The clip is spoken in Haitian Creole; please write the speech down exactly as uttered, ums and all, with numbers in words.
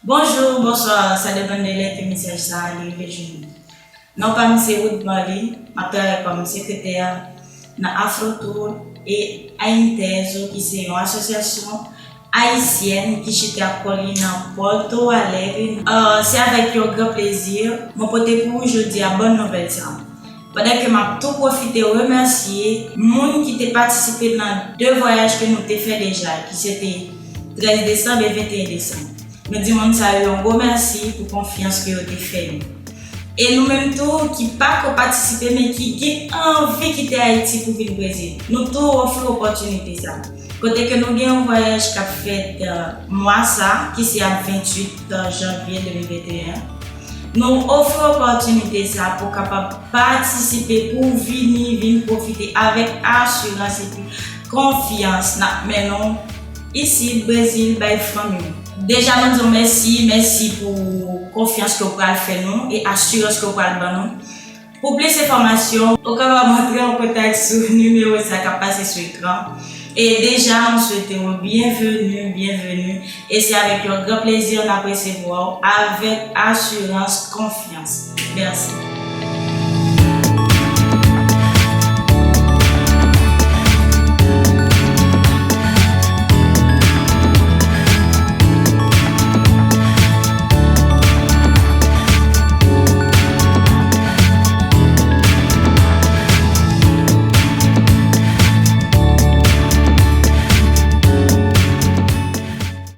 Bonjou, bonswa, sa depann de lè ke mesaj sa a li rive jwenn nou. Non pa m se Wood Marley, m ap travay kòm sekretè nan Afro Tour e Aintezo, ki se yon asosyasyon ayisyèn ki chita kò li nan Porto Alegre. Euh, se avèk yon gran plezi mwen pote pou ou jodi a bòn nouvèl sa a. Pandan ke m ap tou pwofite remèsye moun ki te patisipe nan de vwayaj ke nou te fè deja, ki se te trèz desanm e venteyen desanm. Nou di moun sa yo yon gwo mèsi pou konfyans ke yo te fè nou. E nou menm tou ki pa ko patisipe men ki gen anvi kite Ayiti pou vin Brezil, nou tou ofri opòtinite sa. Kote ke nou gen yon vwayaj k ap fèt, euh, mwa sa, ki se ap venntuit janvye de mil venteyen. Nou ofri opòtinite sa pou kapab patisipe, pou vini, vin pwofite avèk asirans epi konfyans n ap mennen w isit Brezil bay fanmi w. Deja nou di w mèsi, mèsi pou konfyans ke w pral fè nou e asirans ke w pral ban nou. Pou plis enfòmasyon, ou kapab antre an kontak sou nimewo sa k ap pase sou ekran. E deja, nou swete w byenveni, byenveni. E se avèk yon gran plezi n ap resevwa w avèk asirans, konfyans. Mèsi.